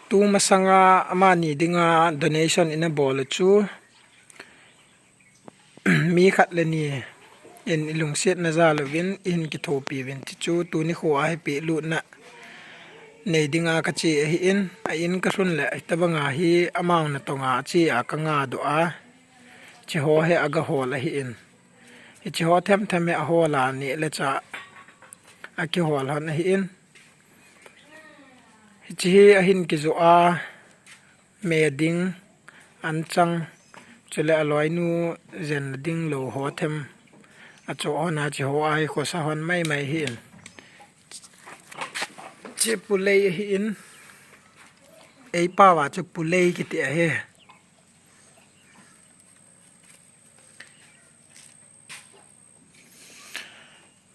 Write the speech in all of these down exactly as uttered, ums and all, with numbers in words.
Tu masanga amani dinga donation ina bol chu mi khat le ni in ilungsetna jal uvin ihin kithopi uvin ti chu tuni kho a hi pehlutna nei dinga kache ahin, a in kalhun le hitabanga hi amang natonga che a kanga doh a, hiche ho hi aga hol ahin. Hiche ho themthem hi ahol a neh le chah akihol hon ahin. Hiche hi ahin kijoh a, me ding, anchang, chule aloinu jenna ding lou ho them achoh hon a, hiche ho a hi khosa hon maimai ahin. Hiche pulei ahin, eipao a chu pulei kiti ahi.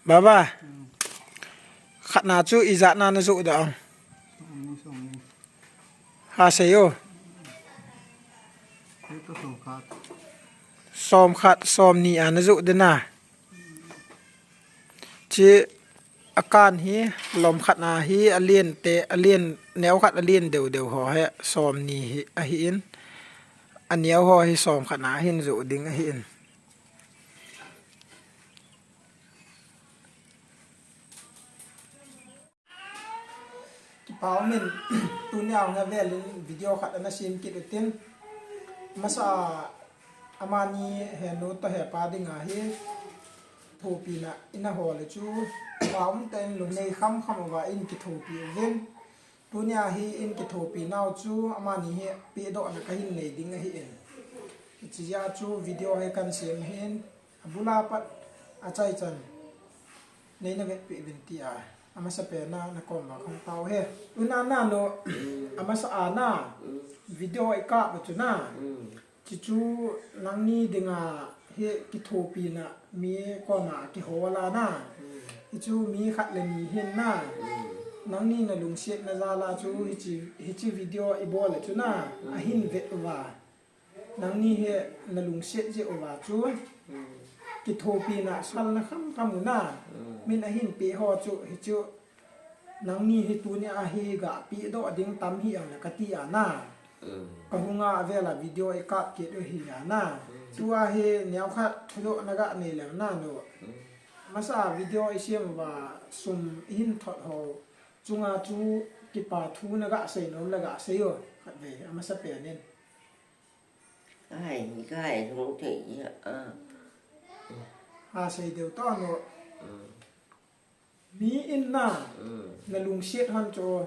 Baba, khatna chu ijatna najoh doh ham? Hasei o. Somkhat, somni a najoh ding a. Hiche akan hi lom khatna hi alen te, alen, neo khat alen deu deu ho hi somni hi ahin, aneo ho hi somkhatna ahin joh ding ahin. Kipa umin, tunia hung avelin video khat ana sem kit utin. Masa a amani henu toh hepa dinga hi thopina ina hol u chu pa umtah in lungnei khamkham uva in kithopi uvin. Tunia hi in kithopi nau chu amani hi pehdohna kahin nei ding ahin. Hiche jeh a chu video hi kan sem ahin. Abul a pat achaichan neina vetpeh uvin tia amasapen a nakom uva kahung tao e. Una nanu, amasa a na video ikap u chu na, chuchu nangni dinga hi kithopina mi koma kihol a na, hichu mi khat le ni hin na, nangni nalungsetna jal a chu hiche, hiche video ibol u chu na, ahin vet uva. Nangni hi nalungset jeh uva chu kithopina sal na khamkham u na, min ahin peh ho chu hichu nangni hi tunia hi gapehdoh ding tam hih jongle kati a na. Kahung a avel a video ikap kit u hi a na. Tua hi neokhat thudoh naga nei leng nanu. Masa a video isem uva sum ihin thot ho chunga chu kipa thu naga sei nom le gasei o, khatvei amasapen in. Ai, kai lhung thei a. Hasei deu tao nu. Mi in na, nalungset hon chu,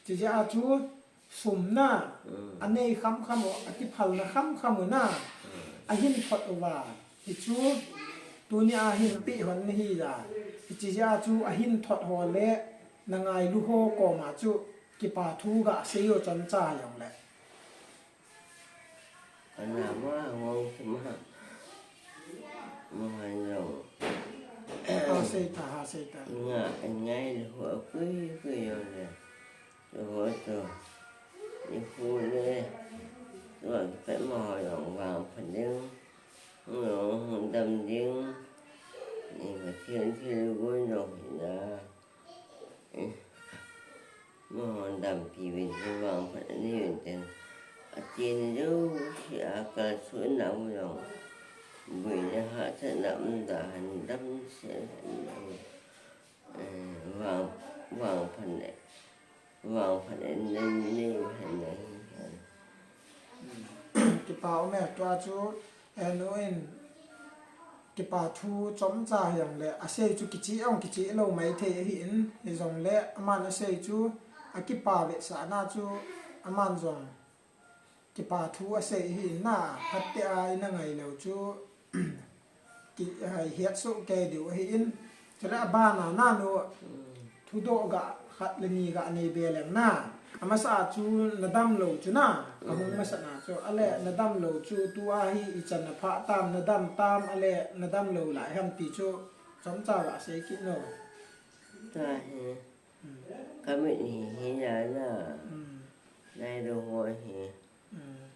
hiche jeh a chu sum na, anei khamkham u, akiphalna khamkham u na, ahin thot uva. Hichu tunia hin peh hon nahi a. Hiche jeh a chu ahin thot ho le nangailu ho koma chu kipa thu gasei o chomcha jongle. Kana ma ngong sima. Mo han jong. Hasei ta, hasei ta. Nga, ngailu ho kui kui jongle. Ho to. Ni hu le. Tua pe mo jong vang phan ding. Mo jong dam ding. Ni ma thil thil gun jong hi na. Mo dampi uvin vang phat ani uvin ten. Atin jouse a kalsuh na u jong. Boina hahsatna umda han damsel hen na u. Eh, vang, vang phat le. Vang phat le nen nei u hen na hi hen. Kipa um e, tua chu, eh, nu in, kipa thu chomcha hijongle, asei chu kicheh ong kicheh lou maithei ahin, hijongle, aman asei chu, akipa vetsahna chu, aman jong, kipa thu asei ahin na, phatea ina ngai lou chu, ki, hai, het soh kei diu ahin, chule abana nanu, thudoh ga khat le ni ga nei be leng na. Amasa a chu nadam lou chu na. Kahung masat na chu. Ale nadam lou chu tua hi ichan na phah tam, nadam tam, ale nadam lou lai ham ti chu. Chomcha ga sei kit no. Tahi. Kamit hi hi na na. Nai do ho hi.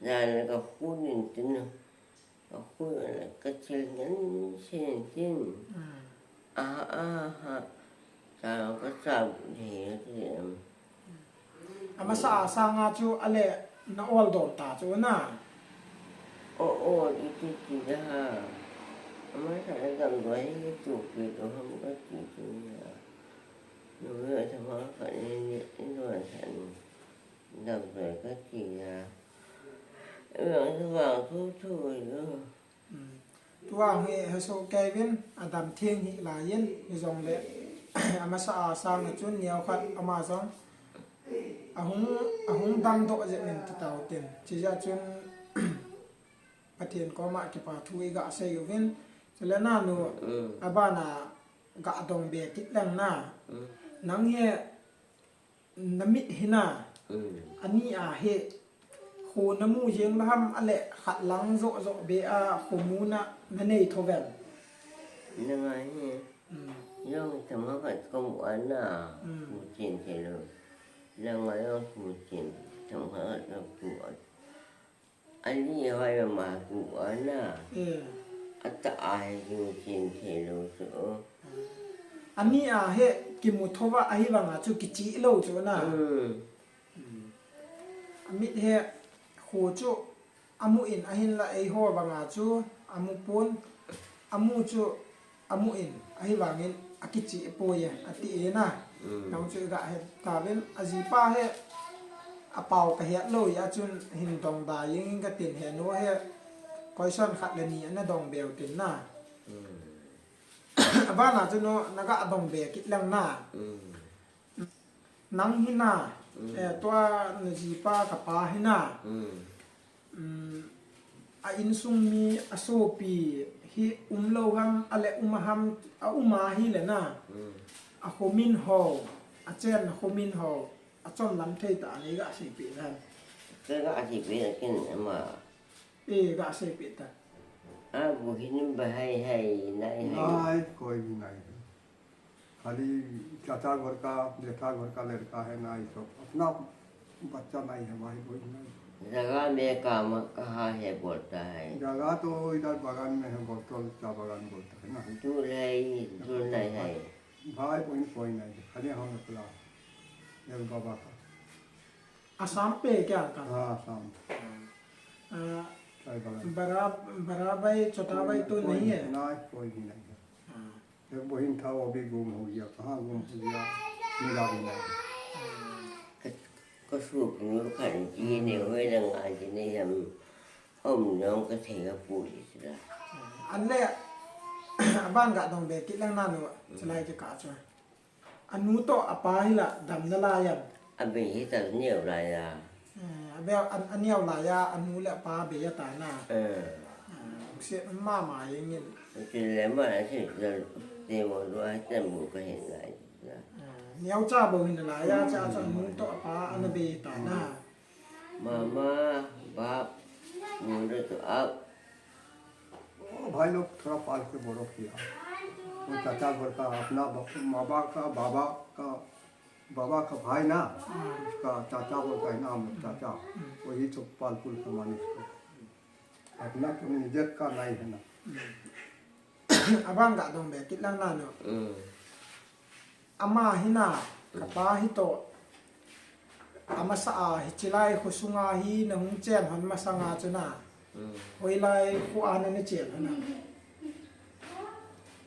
Nai le ka khu nin tin. Ka khu le ka thil ngen sin tin. A, a, ha. Sa ka sa bu hi ti em. Amasa a sanga chu ale na ol dom ta chu na. O, o, iti ti da ha. Amasa a dam do hi tu ki do ham ka ti tu ya. Nu ya ta ma ka ni ni do sa ni. Dam do ka ti ya. Vang tu vang tu tu yo. Tua hi heso Kevin a dam theng hi lai in, hijongle amasa a sang a chun neo khat ama jong ahung, ahung dam doh jeh in ti tau tin. Chijeh chun Pathen koma kipa thu i ga sei uvin. Chule nanu abana ga dong be kit leng na. Nang hi na mit hi na, ani a hi, kho na mu jeng la ham, ale khat lang jo jo be a, kho mu na, na nei tho vel. Na ngai hi. Jong thama khat ko mu ana, mu chin thei lo. Na ngai jong mu chin, thama khat ko mu ana. Ani hoi ma ku ana. Ata ai ku chin thei lo chu. Ani a he kimu thova ahi vanga chu kichi lo chu na. Amit he kho chu amu in ahin la eiho vanga chu amu pon amu chu amu in, ahivangin akichi poi e, ati e na. Nang chu i ga he tauvin, ajipa he, apao ka het lou a chun hin dong da jeng in ka tin he nu he, koison khat le ni ana dong beu tin na. Abana chu nu, na ga dong be kit leng na. Nang hi na, eh, tua na jipa ka pa hi na. A insung mi a sopi hi um lou ham, a le um a ham, a um a hi le na. A khomin ho, a chenna khomin ho, a chomlam thei ta nei ga seipeh dan. Ka ga seipeh kin ama. Eh, ga seipeh ta. A bu hin ba hai hai nai hai. Nai, koi nai. खाली चाचा घर का, जेठा घर का लड़का है ना, ये सब अपना बच्चा नहीं है, भाई बहन नहीं। जगह में काम कहाँ है बोलता है? जगह तो इधर बगान में है, बोतल चा बगान बोलता है ना। दूर है, दूर नहीं है। भाई बहन कोई नहीं है, खाली हम अकेला है, एक बाबा का। आसाम पे है क्या आपका? हाँ, आसाम। आ, चाय बगान। बड़ा, बड़ा भाई, छोटा भाई तो कोई नहीं है? ना, कोई भी नहीं है। हाँ। एक बहन था, वो भी गुम हो गया। कहाँ गुम हो गया, मिला भी नहीं। Ka, ka suh nu khat ji ne, hoi le nga ji ne, yam, om nong ka thei ka pu ji sila. An le, aban ga dong be kit lang na nu, chalai ke ka chu. Anu to apa hi la, dam na la yam. Abi hi ta neo la ya. Eh, a bel an, a neo lai a, anu le apa bei a ta na. Eh. Ah, se mama jeng in. Ti le ma si la, te mo lo a tem bu ka hin lai. Ah, neo cha bou hin lai a, cha cha anu to apa ana bei ta na. Mama, bap, mu le to a. वो भाई लोग थोड़ा पाल के बड़ो किया। वो चाचा घर का, अपना ब-, माँ बाप का, बाबा का, बाबा का भाई ना, उसका चाचा बोलता है ना, हम लोग चाचा, वही तो पाल पुल के मालिक को। अपना तो निजे का नहीं है ना। Aban ga dong be kit lang na nu. Ama hi na, ka pa hi to. Amasa a, hichi lai khosunga hi na hung chen hon masanga chu na. Hoilai kho a na na chen hon na.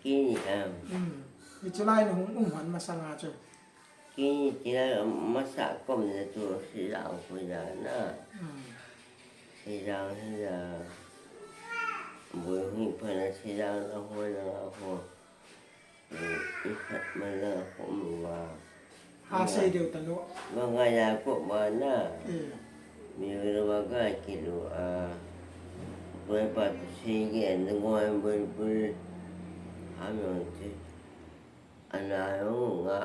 Kini am. Hichi lai na hung um hon masanga chu. Kini tia masa kom na tu si jang khu ja na. Si jang hi ja. Bui hui pha na si jang na ho na ho. I khat ma la ko mu wa. Ha sei deu ta lo. Wa nga ya ko ma na. Mi wa wa ga ki lo a. Bui pa tu sei ge na ngoi bui bui. A mi on ti. Ana yo nga.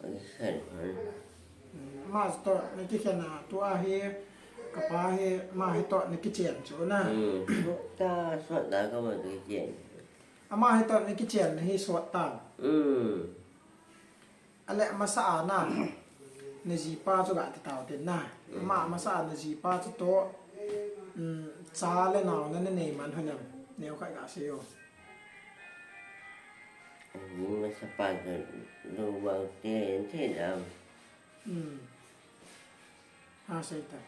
An khen hon. Ama to na kikhen a, tua hi, ka pa hi, ama hi to na kichen chu na. Ta sot da ka ma kichen. Ama hi to na kichen na hi sot ta. Ale masa a na, na jipa chu ga ti tau tin na. Ama masa a na jipa chu to, cha le nao na na nei man hon em. Neo khat ga sei o. Ani masa pa ka lo bang te en te dam. A sei ta.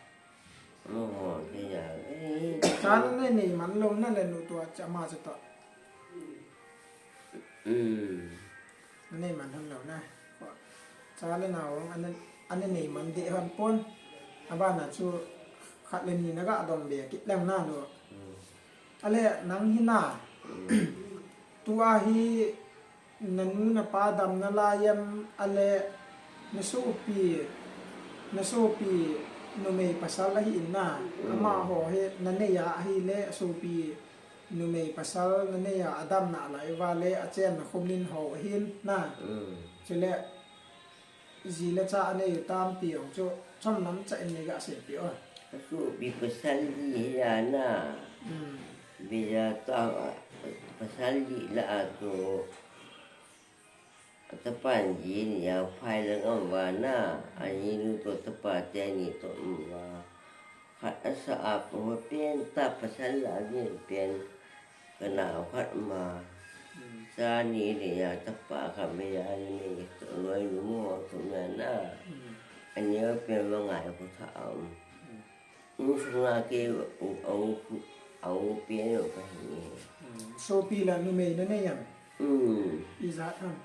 Mo ho, sei ya. Eh. Cha na nei nei man lou na le nu tua cha ma cha ta. Hmm. Nei man hon lou na. Cha le nao ang ana, ana nei man de hon pon. Abana chu khat le ni na ga dong be kit leng na lo. Hmm. Ale nang hi na. Hmm. Tua hi na nu na pa dam na lai em, ale na sopi, na sopi numei pasal ahi in na. Mm. Amaho hi na nei a ahi le, sopi numei pasal na nei a, a dam na lai va le, a chen na khomin ho ahin na. Mm. Chule, ji le cha a nei u tam ti ong chu, chom lam cha in nei ga sei pi o. A sopi pasal ji hi a na. Mm. Bija ta pasal ji la a chu. A tapa ji ni a phai la ngam va na. A ni nu to tapa te ni to um va. Khat a sa a po pen ta pasal la ni pen. Ka nao khat ma. Mm. Sa ni le ya tapa kha me ya ni me to loi lu mo to me na. Mm. A ni a pen ma ngai ko tha a um. Mm. Insung a ke u, u, u, u pen u ka hi ni. Mm. Sopi la numei na nei am? Mm. Ijat ham?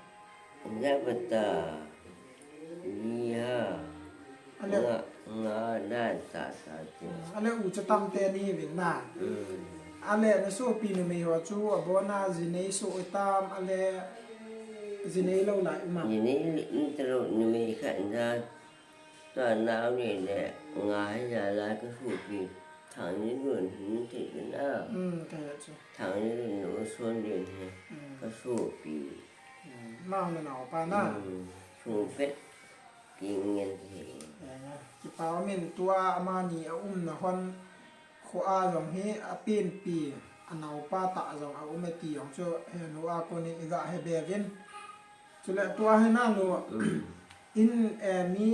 Ijat bata. Ni ha. Ale. Nga, nga na ta ta te. Ale u cha tam te ni vin na. Mm. Ale na sopi numei ho chu abona ji nei so tam ale ji nei lou lai um a. Ji nei ni ta lou numei kha na. Tua nao ni le nga hi ja lai ka sopi thang ni lun hin thei ka na. Mm, ka ya chu. Thang ni lun nu son din hi. Mm. Ka sopi. Mm, nao na nao pa na. Mm, sung pet. Ki ngen hi. Ya, ya. Kipa umin tua amani a um na hon kho a jong hi a pen pi a nao pa ta jong a um e ti jong chu he nu a ko ni i ga he be vin. Chule tua hi na nu, mm, in, eh, mi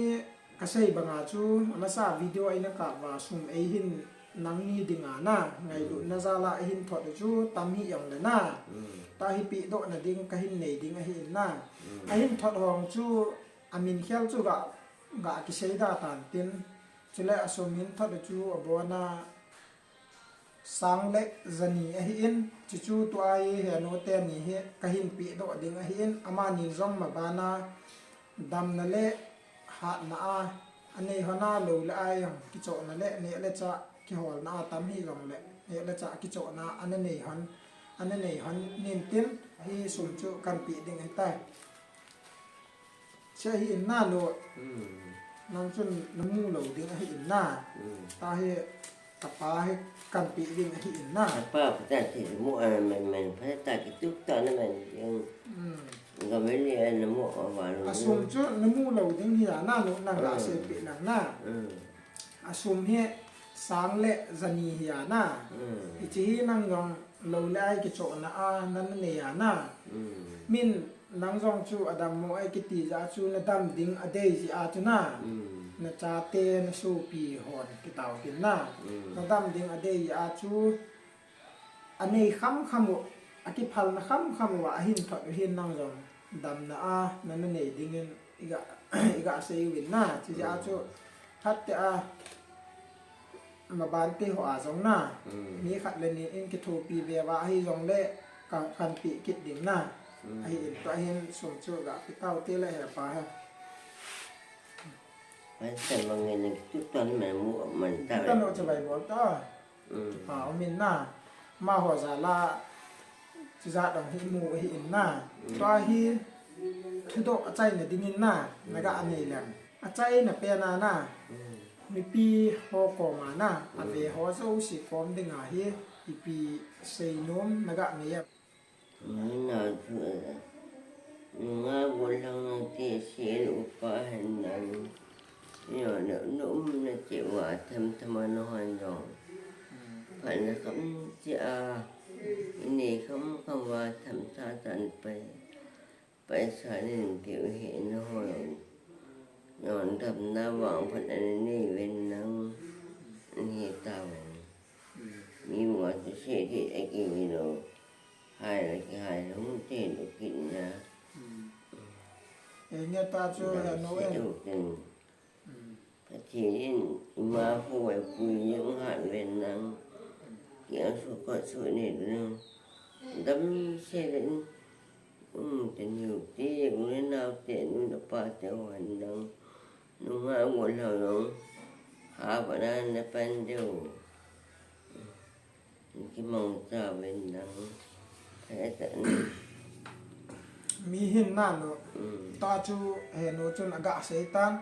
ka sei banga chu, a masa video a ina kap va sum ei hin nang ni dinga na, ngailutna jal a hin thot chu, tam hi jong le na. Mm. Ta hi pi doh na ding, ka hin nei ding ahi in na. Mm. A hin thot hong chu, a min khel chu ga, ga kisei da tan tin. Chule a sum hin thot chu, abona, sang le jani ahi in, chuchu tua hi he nu te ni hi ka hin pi doh ding ahi in, amani jong ma bana damna le hatna a, a nei hon a lou le ai jong kichohna le neh le chah kiholna a tam hi jong le neh le chah kichohna ana nei hon, ana nei hon nin tin hi sum chu kan pi ding ahi tai. Che hi in na lo. Hmm. Nang chun na mu lo ding ahi in na. Hmm. Ta hi, ka pa hi kan pi ding ahi in na. Ka pa, pa ta thi mu a man man, pa ta ki tuk ta na man yang. Hmm. Ga me ni a na mu a wa lo. A sum chu na mu lo ding hi a na lo nang la se pi nang na. Hmm. A sum hi sang le jani hi a na. Hmm. Hichi hi nang jong lo le ai kichohna a nan nei a na. Hmm. Min Nang jong chu a dammo e kiti jeh a chu na dam ding a dei jeh a chu na. Mm. Na chate, na sopi hon kitao kin na. Mm. Na dam ding a dei jeh a chu a nei kham kham u, a kiphalna kham kham u a hin thot u hin nang jong damna a na, na nei ding in i ga, i ga sei uvin na. Chi jeh a chu phat te a Maban te ho a jong na, mm, mi khat le ni in kithopi ve va ahi jong le, ka, kan pi kit ding na. Mm. Ahi in tua hin sum chu ga pi tau te le he pa he. Ai, sa mang nge nang tu ton me mu man ta. Ta no cha bai bol ta. Mm. Pa o min na. Ma ho ja la, chi ja dong hi mu hi in na. Mm. Tua hi, thudoh a chai na ding in na, na ga, mm, nei lem. A chai na pen a na, mm, mipi ho koma na, a ve, mm, ho jouse kom dinga hi, ipi seinom na ga nei em? Nunga chu, nunga gollhang na ti sel upa hen nang. Yo, na, na um na ti uva tham tham a na hon jong. Mm. Phat na kham ti a, i nei kham kham uva tham tha tan pai. Paisa nin keu hi na hoi. Non dam na vang phat an nei ven nang. Ni ta ven. Mi mo tu se ti a ki mi lo. Hai la ki hai lo mu te lo ki na. E nge ta chu na no se en. Lo kin. Mm. Athi in, ima khu ai pui jeng hat ven lang. Ki ang su kot su ne du nang. Dam se le in. Um, te niu te, u le nau te, nu le pa te ho hen lang. Nungah ngol hao jong. Ha ba na na pan deu. Kimang cha ven lang. He ta ni. Mi hin nanu. Ta chu henu chun aga sei tan.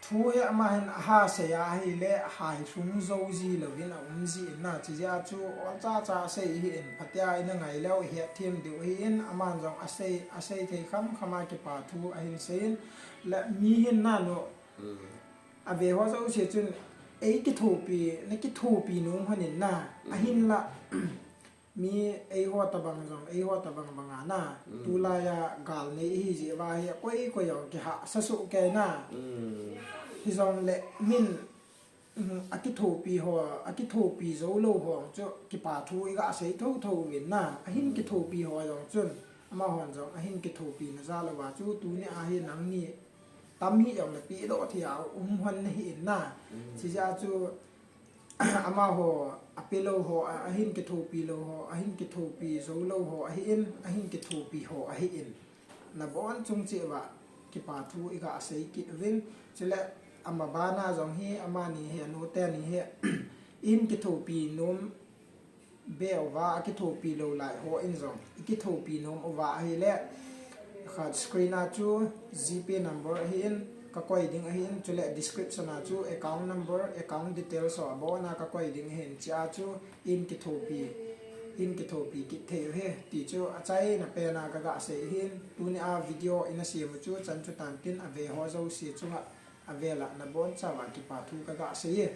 Thu hi ama hin aha sei a ahile, hai sung jo ji louvin aum ji in na, chijeh a chu ol cha cha sei hi in, phatea ina ngai leu, ihet them diu hi in, aman jong asei, asei thei kham kham a kipa thu ahin sei in, le mi hin nanu, ave ho jouse chun, ei kithopi, na kithopi nom hon in na, ahinla, Mi eiho tabang jong, eiho tabang banga na, tulai a gal nei ihi jeh uva hi, koi koi jong kihahsa soh kei na. Hijongle min, akithopi ho, akithopi jou lou ho chu kipa thu iga sei thotho uvin na, ahin kithopi ho jong chun, amahon jong ahin kithopi na jal uva chu, tuni a hi nangni tam hi jongle pehdoh thei a um hon nahi in na. Chijeh a chu, amaho, apelou ho, a, ahin kithopi lou ho, ahin kithopi jou lou ho, ahin, ahin kithopi ho, ahin. Nabon chung cheh uva, kipa thu iga sei kit uvin. Chule, ama bana jong hi, amani hi, anu teni hi, in kithopi nom be uva, akithopi lou lai ho in jong, ikithopi nom uva ahile, khat screen a chu GPay number ahin, kakoi ding ahin, chule description a chu account number, account details ho abon a kakoi ding ahin, chea chu in kithopi, in kithopi kit thei uhi, ti chu achaina pen a kaga sei ahin, tuni a video ina sem u chu chan chu tan tin ave ho jouse chunga, avela nabon chauva kipa thu kaga sei e.